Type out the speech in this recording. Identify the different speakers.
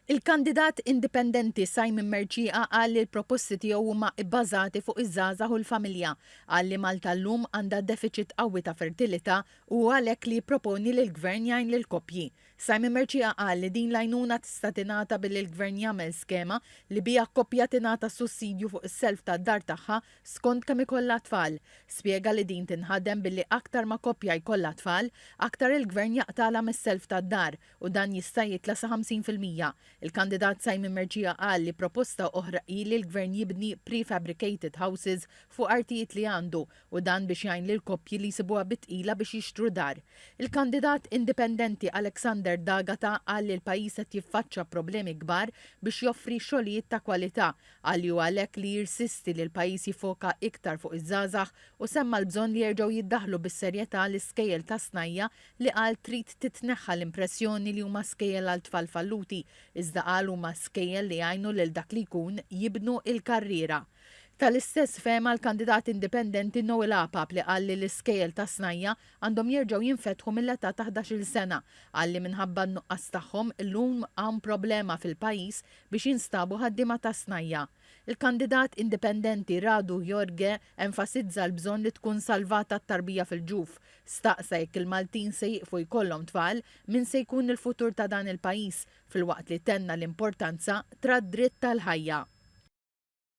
Speaker 1: Il-kandidat indipendenti Simon Mercieca qal li l-proposti tiegħu huma bbażati fuq iż-żgħażagħ u l-familja. Qal li Malta llum għandha defiċit qawwi ta' fertilità u hu għalhekk li jipproponi li l-Gvern jgħin lill-koppji. Simon Mercieca qal li din l-għajnuna tista' tingħata billi l-Gvern jagħmel skema li biha koppja tingħata sussidju fuq is-self tad-dar tagħha skont kemm ikollha tfal. Spjega li din tinħadem billi aktar ma koppja jkollha tfal, aktar il-Gvern jaqtagħlha mis-self tad-dar u dan jista' jitla' sa 50%. Il-kandidat Simon Mercieca qal li proposta oħra hi li l-Gvern jibni prefabricated houses fuq artijiet li għandu u dan biex jgħin lill-koppji li jsibuha bi tqila biex jixtru dar. Il-kandidat indipendenti Alexander D'Agata qal li l-pajjiż qed jiffaċċa problemi kbar biex joffri xogħlijiet ta' kwalità. Qal li hu għalhekk li jirsisti li l-pajjiż jiffoka iktar fuq iż-żgħażagħ u semma l-bżonn li jerġgħu jiddaħħlu bis-serjetà l-iskejjel tas-snajja' li qal trid titneħħa l-impressjoni li huma skejjel għal tfal falluti, iżda qal huma skejjel li jgħinu lil dak li jkun jibnu l-karriera. Tal-istess fehma l-kandidat indipendenti Noel Apap li qal li l-iskejjel tas-snajja' għandhom jerġgħu jinfetħu mill-età ta' 11-il sena. Qal li minħabba n-nuqqas tagħhom, illum hawn problema fil-pajjiż biex jinstabu ħaddiema tas-snajja'. Il-kandidat indipendenti Radu Gheorghe enfasizza l-bżonn li tkun salvata t-tarbija fil-ġuf. Staqsa jekk il-Maltin se jieqfu jkollhom tfal, min se jkun il-futur ta' dan il-pajjiż, filwaqt li tenna l-importanza tra d-dritt tal-ħajja.